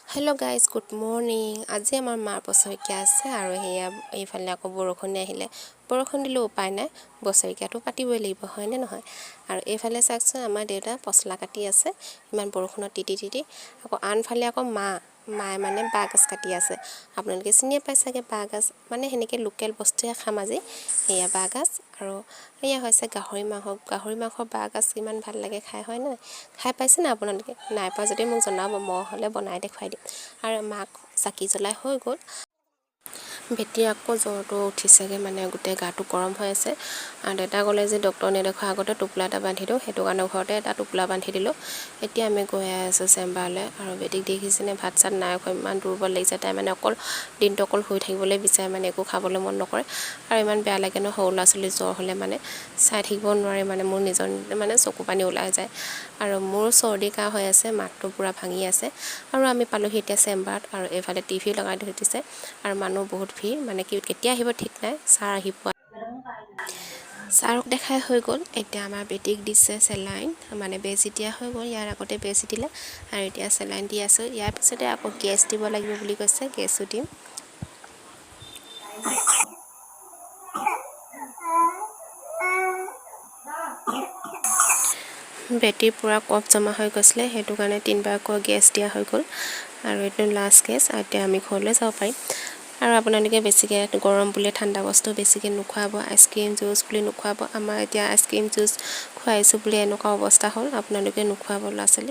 Hello' guys, good morning. আজি আমাৰ মাৰ বছৰেকীয়া আছে আৰু সেয়া এইফালে আকৌ বৰষুণে আহিলে। বৰষুণ দিলেও উপায় নাই, বছৰেকীয়াটো পাতিবই লাগিব, হয়নে নহয়? আৰু এইফালে চাওকচোন, আমাৰ দেউতা পচলা কাটি আছে ইমান বৰষুণত তিতি তিতি। আকৌ আনফালে আকৌ মায়ে মানে বাঁহগাজ কাটি আছে। আপোনালোকে চিনিয়ে পাই চাগে বাঁহগাজ। মানে সেনেকৈ লোকেল বস্তুহে খাম আজি। এয়া বাঁহগাজ আৰু এয়া হৈছে গাহৰি মাংস। গাহৰি মাংস, বাঁহগাজ কিমান ভাল লাগে খাই, হয় নহয়? খাই পাইছেনে আপোনালোকে? নাই পোৱা যদি মোক জনাব, মই হ'লে বনাই দেখুৱাই দিম। আৰু মাক চাকি জ্বলাই হৈ গ'ল। বেটীৰ আকৌ জ্বৰটো উঠিছেগৈ, মানে গোটেই গাটো গৰম হৈ আছে। আৰু দেউতা ক'লে যে ডক্টৰ নেদেখুৱা আগতে টোপোলা এটা বান্ধি দিওঁ। সেইটো কাৰণে ঘৰতে এটা টোপোলা বান্ধি দিলোঁ। এতিয়া আমি গৈ আছোঁ চেম্বাৰলৈ। আৰু বেটীক দেখিছেনে, ভাত চাত নাই খোৱা, ইমান দুৰ্বল লাগিছে তাই। মানে অকল দিনটো অকল শুই থাকিবলৈ বিচাৰে, মানে একো খাবলৈ মন নকৰে। আৰু ইমান বেয়া লাগে ন, সৰু ল'ৰা ছোৱালী জ্বৰ হ'লে মানে চাই থাকিব নোৱাৰি। মানে মোৰ নিজৰ মানে চকু পানী ওলাই যায়। আৰু মোৰো চৰ্দি কাহ হৈ আছে, মাতটো পূৰা ভাঙি আছে। আৰু আমি পালোহি এতিয়া চেম্বাৰত। আৰু এইফালে টিভি লগাই থৈ দিছে আৰু মানুহ বহুত ভিৰ। মানে কি, কেতিয়া আহিব ঠিক নাই। ছাৰ আহি পোৱা, ছাৰক দেখাই হৈ গ'ল। এতিয়া আমাৰ বেটীক দিছে চেলাইন, মানে বেজী দিয়া হৈ গ'ল। ইয়াৰ আগতে বেজী দিলে আৰু এতিয়া চেলাইন দি আছোঁ। ইয়াৰ পিছতে আকৌ গেছ দিব লাগিব বুলি কৈছে, গেছো দিম। বেটীৰ পূৰা কফ জমা হৈ গৈছিলে, সেইটো কাৰণে তিনিবাৰকৈ গেছ দিয়া হৈ গ'ল। আৰু এইটো লাষ্ট গেছ, এতিয়া আমি ঘৰলৈ যাব পাৰিম। আৰু আপোনালোকে বেছিকৈ গৰম বুলি ঠাণ্ডা বস্তু বেছিকৈ নোখোৱাব, আইচক্ৰীম, জুচ বুলি নোখোৱাব। আমাৰ এতিয়া আইচক্ৰীম, জুচ খুৱাইছোঁ বুলি এনেকুৱা অৱস্থা হ'ল। আপোনালোকে নোখোৱাব ল'ৰা ছোৱালীক।